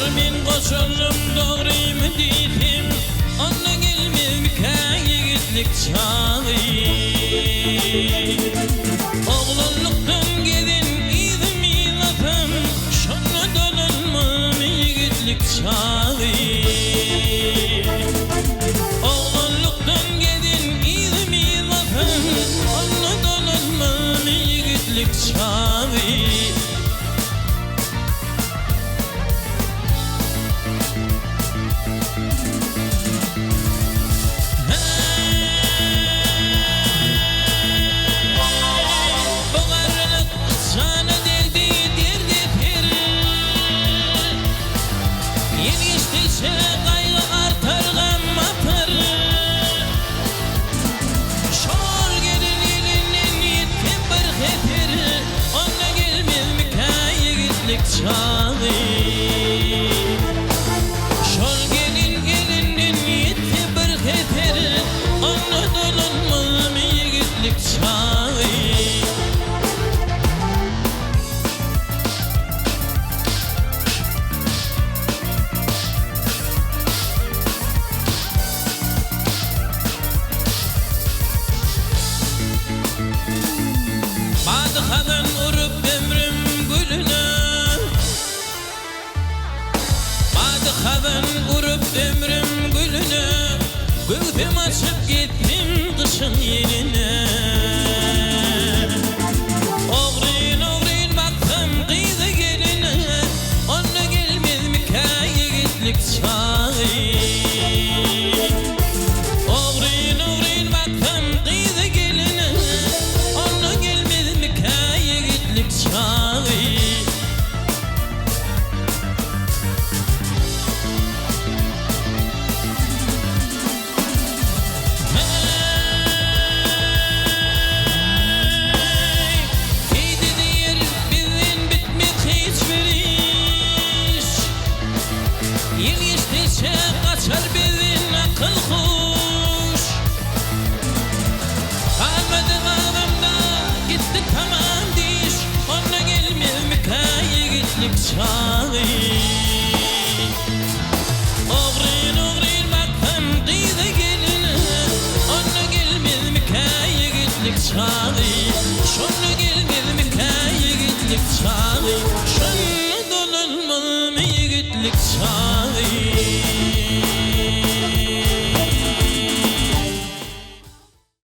Olar men goşuldym dogrymy diýsem, Onda gelmezmikä ýigitlik çagy. Oglanlykdan gezen yzym yzlasam, Şonda dolanmam ýigitlik çagy. Oglanlykdan gezen yzym yzlasam, Onda dolanmam ýigitlik çagy. Bu garrylyk jana degdi derdi-ser. Ýel geçdigiçe gaýgy artar, gam batar. Şol gelin elinden ýetse bir heser, Onda gelmezmikä ýigitlik çagy? Şol gelin elinden ýetse bir heser, Onda dolanmazmy ýigitlik çagy? Bady-hazan urup ömrüm gülüne, Bady-hazan urup ömrüm gülüne, Göwsüm açyp gitdim gyşyň ýeline. Ogryn-ogryn baksam gyza-geline, Onda gelmezmikä ýigitlik çagy. Ogryn-ogryn baksam gyza-geline, Onda gelmezmikä ýigitlik çagy. Heý, Seýdi diýer, bizden bitmez hiç bir iş. Ýyl geçdiçe gaçar bizden akyl-huş. Galmady gazamda, gitdi tamam diş, Onda gelmezmikä ýigitlik çagy? Ogryn-ogryn baksam gyza-geline, Onda gelmezmikä ýigitlik çagy? Şonda gelmezmikä ýigitlik çagy?